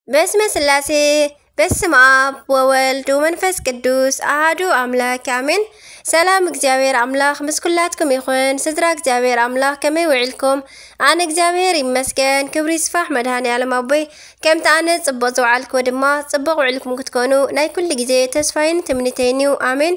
በስመ ስላሴ፣ በስመ ኣብ ወወልድ ወመንፈስ ቅዱስ ኣሃዱ ኣምላክ ኣሜን። ሰላም እግዚኣብሔር ኣምላኽ ምስ ኩላትኩም ይኹን። ስድራ እግዚኣብሔር ኣምላኽ ከመይ ውዒልኩም? ኣነ እግዚኣብሔር ይመስገን፣ ክብሪ ይስፋሕ መድኃኔ ዓለም ኣቦይ። ከምቲ ኣነ ጽቡቕ ዝወዓልክዎ ድማ ጽቡቕ ውዒልኩም ክትኮኑ ናይ ኩሉ ግዜ ተስፋይን ትምኒተይን እዩ። ኣሜን።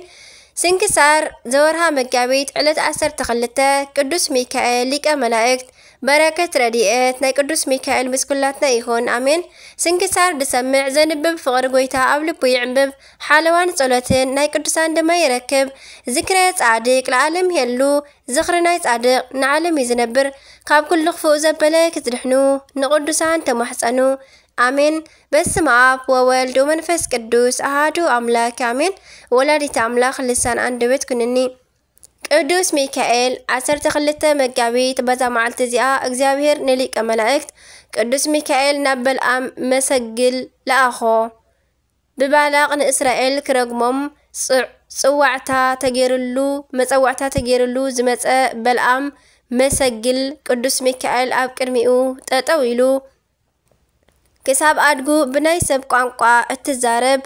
ስንክሳር ዘወርሃ መጋቢት ዕለት ዓሰርተ ክልተ ቅዱስ ሚካኤል ሊቀ መላእክት። በረከት ረድኤት ናይ ቅዱስ ሚካኤል ምስ ኩላትና ይኹን፣ ኣሜን። ስንክሳር ዝሰምዕ ዘንብብ ፍቕሪ ጎይታ ኣብ ልቡ ይዕንብብ፣ ሓለዋን ጸሎትን ናይ ቅዱሳን ድማ ይረክብ። ዝክረ ጻድቅ ለዓለም ይሄሉ፣ ዝኽሪ ናይ ጻድቅ ንዓለም እዩ ዝነብር። ካብ ኩሉ ክፉእ ዘበለ ክትድሕኑ ንቅዱሳን ተማሕጸኑ፣ ኣሜን። በስመ ኣብ ወወልድ ወመንፈስ ቅዱስ ኣሃዱ ኣምላክ፣ ኣሜን። ወላዲተ ኣምላኽ ልሳን ኣንደበት ኩንኒ። ቅዱስ ሚካኤል። ዓሰርተ ክልተ መጋቢት። በዛ መዓልቲ እዚኣ እግዚኣብሔር ንሊቀ መላእክት ቅዱስ ሚካኤል ናብ በልዓም መሰግል ለኣኾ። ብባላቕ ንእስራኤል ክረግሞም ጽዕ-፣ ጽዋዕታ ተጌርሉ፣ መጸዋዕታ ተጌርሉ ዝመጸ በልዓም መሰግል ቅዱስ ሚካኤል ኣብ ቅድሚኡ ጠጠው ኢሉ ክሳብ ኣድጉ ብናይ ሰብ ቋንቋ እትዛረብ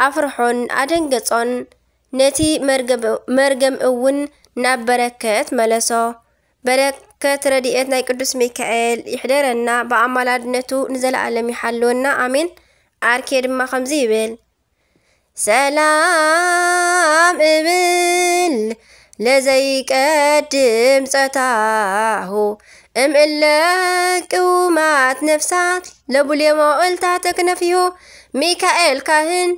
ኣፍርሖን ኣደንገጾን፣ ነቲ መርገም፣ መርገም እውን ናብ በረከት መለሶ። በረከት ረድኤት ናይ ቅዱስ ሚካኤል ይሕደረና፣ ብኣማላድነቱ ንዘለዓለም ይሓልወና፣ ኣሜን። ኣርኬ ድማ ከምዚ ይብል፣ ሰላም እብል ለዘይቀድም ጸታሁ እምእለ ቅውማት ነፍሳት ለቡሌሞ እልታ ተክነፊሁ ሚካኤል ካህን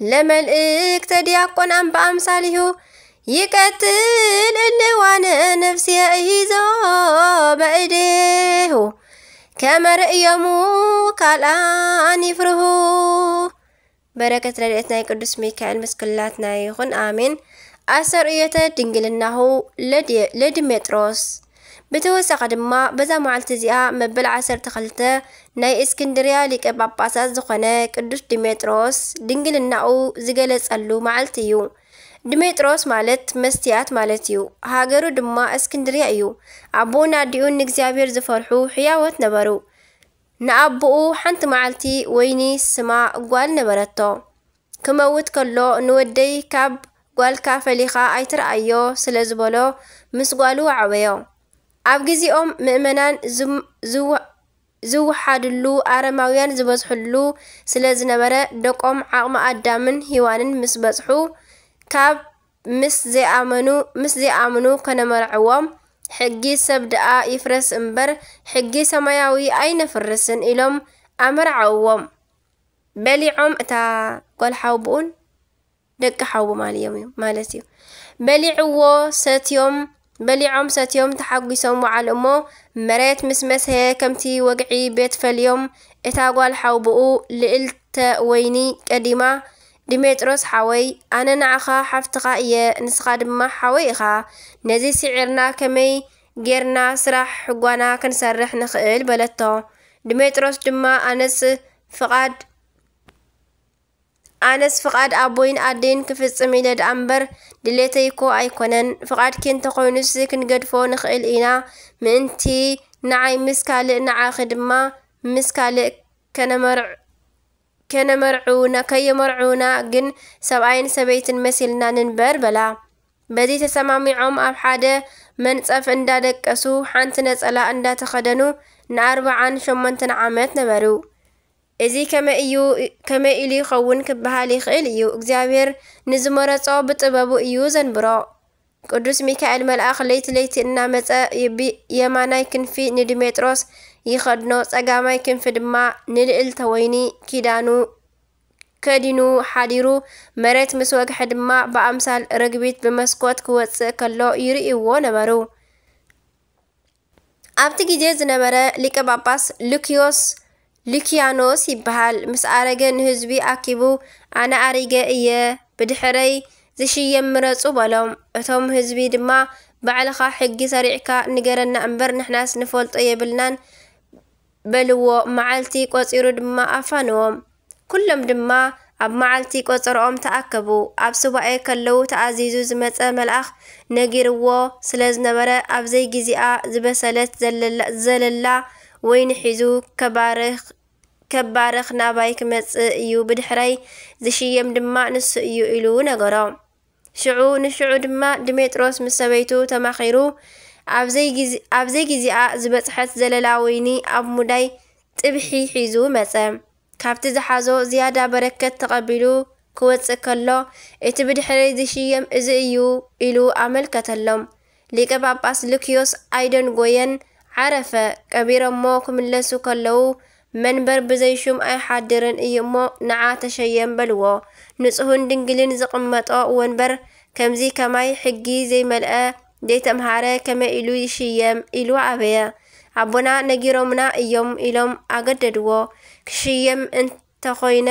ለመልእክተ ዲያቆን ኣምበ ኣምሳሊሁ ይቀትል እልዋነ ነፍስየ እሂዞ በእዴሁ ከመርእዮሙ ካልኣን ይፍርሁ። በረከት ረድኤት ናይ ቅዱስ ሚካኤል ምስ ኩላትና ይኹን፣ ኣሜን። ኣሰርዮተ ድንግልናሁ ለዲ-፣ ለዲሜጥሮስ። ብተወሳኺ ድማ በዛ መዓልቲ እዚኣ መበል ዓሰርተ ክልተ ናይ እስክንድርያ ሊቀ ጳጳሳት ዝኾነ ቅዱስ ዲሜጥሮስ ድንግልናኡ ዝገለጸሉ መዓልቲ እዩ። ዲሜጥሮስ ማለት መስትያት ማለት እዩ። ሃገሩ ድማ እስክንድርያ እዩ። ኣቦኡን ኣዲኡን ንእግዚኣብሔር ዝፈርሑ ሕያዎት ነበሩ። ንኣቦኡ ሓንቲ መዓልቲ ወይኒ ስማ ጓል ነበረቶ። ክመውት ከሎ ንወደይ ካብ ጓልካ ፈሊኻ ኣይትርኣዮ ስለ ዝበሎ ምስ ጓሉ ኣዕበዮ። ኣብ ግዜኦም ምእመናን ዝም-፣ ዝው-፣ ዝውሓድሉ ኣረማውያን ዝበዝሕሉ ስለ ዝነበረ ደቆም ዓቕሚ ኣዳምን ሂዋንን ምስ በጽሑ ካብ ምስ ዘይኣመኑ፣ ምስ ዘይኣምኑ ከነመርዕዎም፣ ሕጊ ሰብ ደኣ ይፍረስ እምበር፣ ሕጊ ሰማያዊ ኣይነፍርስን ኢሎም ኣመርዓውዎም። በሊዖም እታ ጓል ሓውብኡን ደቂ ሓውቡ ማልዮም እዩ፣ ማለት እዩ። በሊዕዎ፣ ሰትዮም፣ በሊዖም ሰትዮም ተሓጒሶም ወዓሉ እሞ፣ መሬት ምስ መስሐ ከምቲ ወግዒ ቤት ፈልዮም፣ እታ ጓል ሓውብኡ ልእልተ ወይኒ ቀዲማ፣ ዲሜጥሮስ ሓወይ፣ ኣነ ንዓኻ ሓፍትኻ እየ፣ ንስኻ ድማ ሓወይ ኢኻ። ነዚ ስዒርና ከመይ ጌርና ስራሕ ሕጓና ክንሰርሕ ንኽእል? በለቶ። ዲሜጥሮስ ድማ ኣነስ ፍቓድ፣ ኣነስ ፍቓድ ኣቦይን ኣደይን ክፍጽም ኢለ ደኣ እምበር ድሌተይ እኮ ኣይኮነን። ፍቓድኪ እንተኾይኑስ ክንገድፎ ንኽእል ኢና። ምእንቲ ንዓይ ምስ ካልእ ንዓኺ ድማ ምስ ካልእ ከነመርዕ-፣ ከነመርዕውና፣ ከየመርዕውና ግን ሰብኣይን ሰበይትን መሲልና ንንበር በላ። በዚ ተሰማሚዖም ኣብ ሓደ መንጸፍ እንዳደቀሱ ሓንቲ ነጸላ እንዳተኸደኑ ንኣርብዓን ሸሞንተን ዓመት ነበሩ። እዚ ከመይ እዩ፣ ከመይ ኢሉ ይኸውን ክበሃል ይኽእል እዩ። እግዚኣብሔር ንዝመረጾ ብጥበቡ እዩ ዘንብሮ። ቅዱስ ሚካኤል መልኣኽ ለይቲ ለይቲ እናመጸ ብየማናይ ክንፊ ንድሜጥሮስ ይኸድኖ፣ ጸጋማይ ክንፊ ድማ ንልእልተ ወይኒ ኪዳኑ ከዲኑ ሓዲሩ። መሬት ምስ ወግሐ ድማ ብኣምሳል ርግቢት ብመስኮት ክወጽእ ከሎ ይርእይዎ ነበሩ። ኣብቲ ግዜ ዝነበረ ሊቀ ጳጳስ ሉክዮስ፣ ሉኪያኖስ ይበሃል፣ ምስ ኣረገ ንህዝቢ ኣኪቡ፣ ኣነ ኣሪገ እየ፣ ብድሕረይ ዝሽየም ምረጹ በሎም። እቶም ህዝቢ ድማ፣ ባዕልኻ ሕጊ ሰሪዕካ ንገረና እምበር ንሕናስ ንፈልጦ የብልናን በልዎ። መዓልቲ ቆጺሩ ድማ ኣፋንዎም። ኩሎም ድማ ኣብ መዓልቲ ቆጸርኦም ተኣከቡ። ኣብ ሱባኤ ከለዉ ተኣዚዙ ዝመጸ መልኣኽ ነጊርዎ ስለ ዝነበረ፣ ኣብ ዘይግዜኣ ዝበሰለት ዘለላ፣ ዘለላ ወይኒ ሒዙ ከባርኽ፣ ከባርኽ ናባይ ክመጽእ እዩ፣ ብድሕረይ ዝሽየም ድማ ንሱ እዩ ኢሉ ነገሮ። ሽዑ ንሽዑ ድማ ድሜጥሮስ ምስ ሰበይቱ ተማኺሩ ኣብ ዘይጊዚ-፣ ኣብ ዘይጊዜኣ ዝበጽሐት ዘለላ ወይኒ ኣብ ሙዳይ ጥብሒ ሒዙ መጸ። ካብቲ ዝሓዞ ዝያዳ በረከት ተቐቢሉ ክወጽእ ከሎ፣ "እቲ ብድሕረይ ዝሽየም እዚ እዩ" ኢሉ ኣመልከተሎም። ሊቀ ጳጳስ ሉክዮስ ኣይደንጎየን፣ ዓረፈ። ቀቢሮሞ ክምለሱ ከለዉ፣ "መንበር ብዘይ ሹም ኣይሓድርን እዩ እሞ፣ ንዓ ተሸየም" በልዎ። ንጹህን ድንግልን ዝቕመጦ ወንበር ከምዚ ከማይ ሕጊ ዘይመልአ ዘይተምሃረ ከመይ ኢሉ ይሽየም? ኢሉ ኣበየ። ኣቦና ነጊሮምና እዮም ኢሎም ኣገደድዎ። ክሽየም እንተኾይነ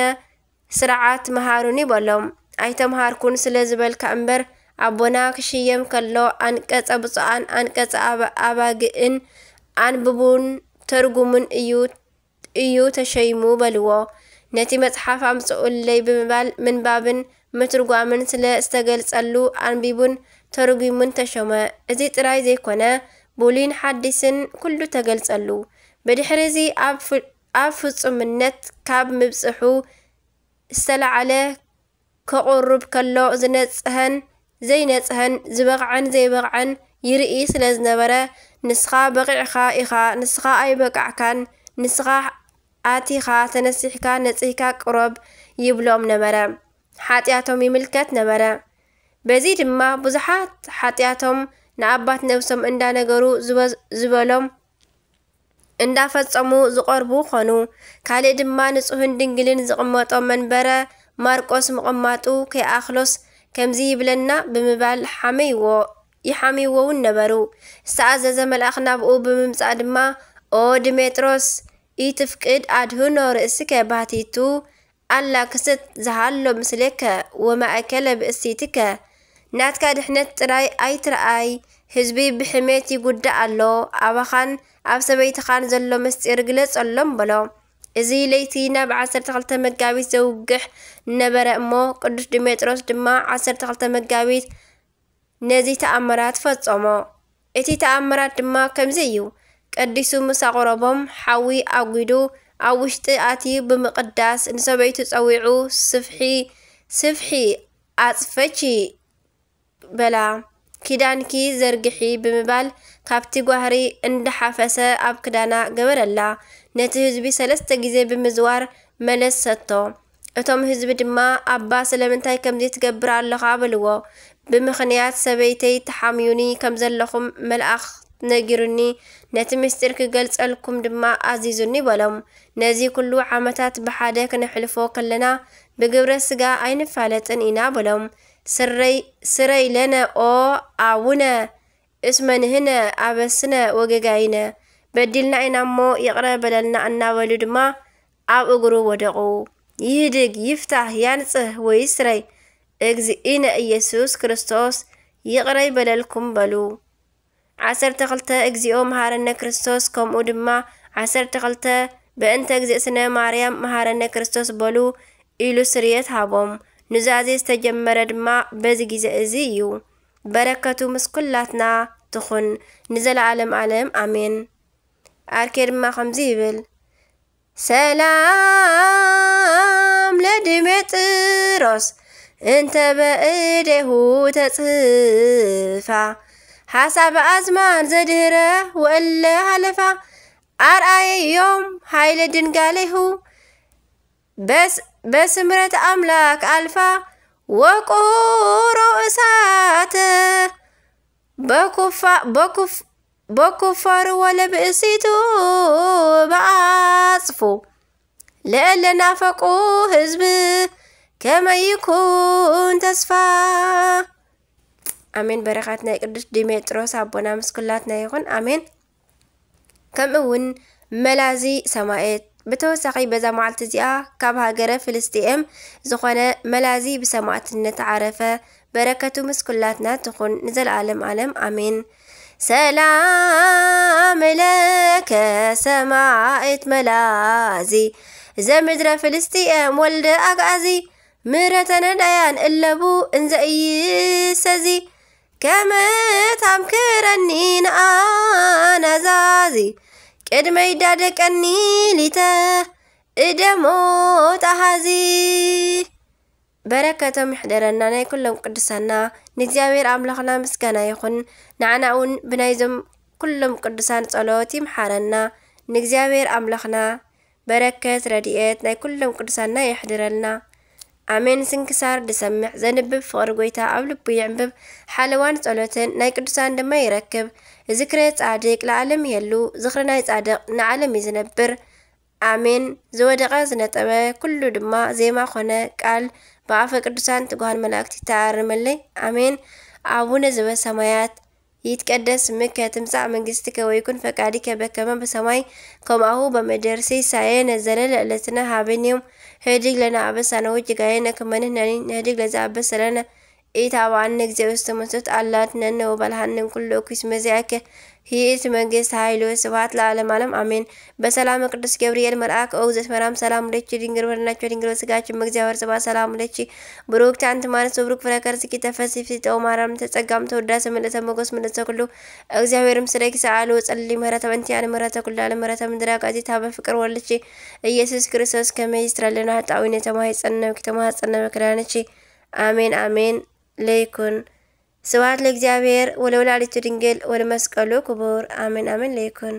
ስርዓት መሃሩኒ በሎም። ኣይተምሃርኩን ስለ ዝበልካ እምበር፣ ኣቦና ክሽየም ከሎ፣ "ኣንቀጸ ብፁዓን፣ ኣንቀጸ ኣባ-፣ ኣባግእን ኣንብቡን ተርጉሙን እዩ፣ እዩ ተሸይሙ" በልዎ። ነቲ መጽሓፍ ኣምጽኡለይ ብምባል ምንባብን ምትርጓምን ስለ ዝተገልጸሉ፣ ኣንቢቡን ተርጒሙን ተሾመ። እዚ ጥራይ ዘይኮነ፣ ብሉይን ሓዲስን ኩሉ ተገልጸሉ። ብድሕሪ እዚ ኣብ ፍ-፣ ኣብ ፍጹምነት ካብ ምብጽሑ ዝተላዕለ ከቑርብ ከሎ፣ ዝነጽሀን ዘይነጽሀን፣ ዝበቕዐን ዘይበቕዐን ይርኢ ስለ ዝነበረ፣ "ንስኻ በቒዕኻ ኢኻ፣ ንስኻ ኣይበቃዕካን፣ ንስኻ ኣቲኻ፣ ተነሲሕካ፣ ነጺህካ ቅረብ" ይብሎም ነበረ። ሓጢኣቶም ይምልከት ነበረ። በዚ ድማ ብዙሓት ሓጢኣቶም ንኣባት ነብሶም እንዳነገሩ ዝበ-፣ ዝበሎም እንዳፈጸሙ ዝቐርቡ ኾኑ። ካልእ ድማ ንጹህን ድንግልን ዝቕመጦ መንበረ ማርቆስ ምቕማጡ ከይኣኽሎስ ከምዚ ይብለና ብምባል ሓመይዎ፣ ይሓምይዎ እውን ነበሩ። ዝተኣዘዘ መልኣኽ ናብኡ ብምምጻእ ድማ፣ "ኦ ድሜጥሮስ፣ ኢትፍቅድ ኣድህኖ ርእስከ ባሕቲቱ ኣላ ክስት ዝሃሎ ምስሌከ ወማእከለ ብእሲትከ፣ ናትካ ድሕነት ጥራይ ኣይትርኣይ፣ ህዝቢ ብሕሜት ይጉዳእ ኣሎ፣ ኣባኻን ኣብ ሰበይትኻን ዘሎ ምስጢር ግለጸሎም" በሎ። እዚ ለይቲ ናብ ዓሰርተ ክልተ መጋቢት ዘውግሕ ነበረ እሞ፣ ቅዱስ ድሜጥሮስ ድማ ዓሰርተ ክልተ መጋቢት ነዚ ተኣምራት ፈጸሞ። እቲ ተኣምራት ድማ ከምዚ እዩ። ቀዲሱ ምስ ኣቕረቦም፣ ሓዊ ኣጒዱ ኣብ ውሽጢ ኣትዩ ብምቕዳስ፣ ንሰበይቱ ጸዊዑ፣ "ስፍሒ፣ ስፍሒ፣ ኣጽፈቺ" በላ። "ኪዳንኪ ዘርግሒ" ብምባል፣ ካብቲ ጓህሪ እንዳሓፈሰ ኣብ ክዳና ገበረላ። ነቲ ህዝቢ ሰለስተ ግዜ ብምዝዋር መለሰቶ። እቶም ህዝቢ ድማ፣ "ኣባ፣ ስለምንታይ ከምዚ ትገብር ኣለኻ?" በልዎ። "ብምኽንያት ሰበይተይ ተሓምዩኒ ከም ዘለኹም መልኣኽ ነጊሩኒ፣ ነቲ ምስጢር ክገልጸልኩም ድማ ኣዚዙኒ" በሎም። ነዚ ኩሉ ዓመታት ብሓደ ክነሕልፎ ከለና፣ ብግብረ ስጋ ኣይንፋለጥን ኢና በሎም። "ስረይ፣ ስረይ ለነ ኦ ኣቡነ፣ እስመ ንህነ ኣበስነ ወጌጋይነ፣ በዲልና ኢና እሞ ይቕረ በለልና" እናበሉ ድማ ኣብ እግሩ ወደቑ። "ይህድግ፣ ይፍታህ፣ ያንጽህ ወይስረይ እግዚእነ ኢየሱስ ክርስቶስ፣ ይቕረ ይበለልኩም" በሉ። ዓሰርተ ክልተ፣ "እግዚኦ መሃረነ ክርስቶስ" ከምኡ ድማ ዓሰርተ ክልተ፣ "በእንተ እግዝእትነ ማርያም መሃረነ ክርስቶስ" በሉ ኢሉ ስርየት ሃቦም። ኑዛዜ ዝተጀመረ ድማ በዚ ግዜ እዚ እዩ። በረከቱ ምስ ኩላትና ትኹን ንዘለዓለም ዓለም ኣሜን። ኣርኬ ድማ ከምዚ ይብል፣ ሰላም ለድሜጥሮስ እንተ በእዴሁ ተጽፋ፣ ሓሳብ ኣዝማን ዘድህረ ወእለ ሃለፋ፣ ኣርኣየዮም ሃይለ ድንጋሌሁ፣ በስ-፣ በስምረት ኣምላክ ኣልፋ ወቁሮ እሳተ በኩፋ-፣ በኩፍ-፣ በኩፋሩ ወለብእሲቱ በኣጽፉ ለእለ ናፈቁ ህዝብ ከመይ ይኩን ተስፋ። ኣሜን። በረኸት ናይ ቅዱስ ዲሜጥሮስ ኣቦና ምስ ኩላትና ይኹን። ኣሜን። ከምኡ እውን መላዚ ሰማየት። ብተወሳኺ በዛ መዓልቲ እዚኣ ካብ ሃገረ ፍልስጤም ዝኾነ መላዚ ብሰማዕትነት ዓረፈ። በረከቱ ምስ ኩላትና ትኹን ንዘለዓለም ዓለም ኣሜን። ሰላም ለከ ሰማዕት መላዚ ዘምድረ ፍልስጤም ወልደ ኣግኣዚ፣ ምህረተ ነዳያን እለቡ እንዘ ኢይሰዚ፣ ከመ ታምክረኒ ንኣናዛዚ፣ ቅድመይ ዳደቀኒ ሊተ እደሞ ጣሃዚ በረከቶም ይሕደረና ናይ ኩሎም ቅዱሳና። ንእግዚኣብሔር ኣምላኽና ምስጋና ይኹን። ንዓና እውን ብናይዞም ኩሎም ቅዱሳን ጸሎት ይምሓረና። ንእግዚኣብሔር ኣምላኽና በረከት ረድኤት ናይ ኩሎም ቅዱሳና ይሕድረልና። ኣሜን። ስንክሳር ድሰምዕ ዘንብብ ፍቕሪ ጎይታ ኣብ ልቡ ይዕንብብ። ሓለዋን ጸሎትን ናይ ቅዱሳን ድማ ይረክብ። ዝክረ ጻድቅ ለዓለም ይህሉ፣ ዝኽሪ ናይ ጻድቕ ንዓለም እዩ ዝነብር። ኣሜን። ዝወደቐ ዝነጠበ ኩሉ ድማ ዜማ ኾነ፣ ቃል ብኣፈ ቅዱሳን ትጉሃን መላእክት ይተኣረመለይ። ኣሜን። ኣቡነ ዘበሰማያት ይትቀደስ ስምከ ትምጻእ መንግስትከ ወይኩን ፈቃድከ በከመ በሰማይ ከማሁ በምድር። ሲሳየነ ዘለለ ዕለትነ ሃበነ ዮም። ህድግ ለነ አበሳነ ወጌጋየነ ከመ ንሕነኒ ንህድግ ለዘ አበሰ ለነ። ኢታብአነ እግዚኦ ውስተ መንሱት አላ አድነነ ወባልሐነ እምኩሉ እኩይ እስመ ዚአከ ይእቲ መንግስት ኃይል ወስብሐት ለዓለመ ዓለም አሜን። በሰላመ ቅዱስ ገብርኤል መልአክ ኦ እግዝእት ማርያም ሰላም ለኪ ድንግል ወለናቸው ድንግል ወስጋችን መግዚአብሔር ጽባ ሰላም ለኪ ብሩክቲ አንቲ ማርያም ወብሩክ ፍሬ ከርሥኪ ተፈሲ ፍስሕቲ ኦ ማርያም ተጸጋም ተወዳሰ ምልእተ ሞገስ ምልእተ ኩሉ እግዚአብሔር ምስሌኪ ሰአሉ ጸሊ ምህረተ በእንቲአነ ምህረተ ኩሉ ዓለም ምህረተ ምድር አጋዚ ታበ ፍቅር ወልድኪ ኢየሱስ ክርስቶስ ከመ ይስረልና ኃጣዊ ነተማሂጸነ ወኪተማሐጸነ በክዳንኪ አሜን አሜን ለይኩን። ስብሐት ለእግዚአብሔር ወለወላዲቱ ድንግል ወለመስቀሉ ክቡር አሜን አሜን ለይኩን።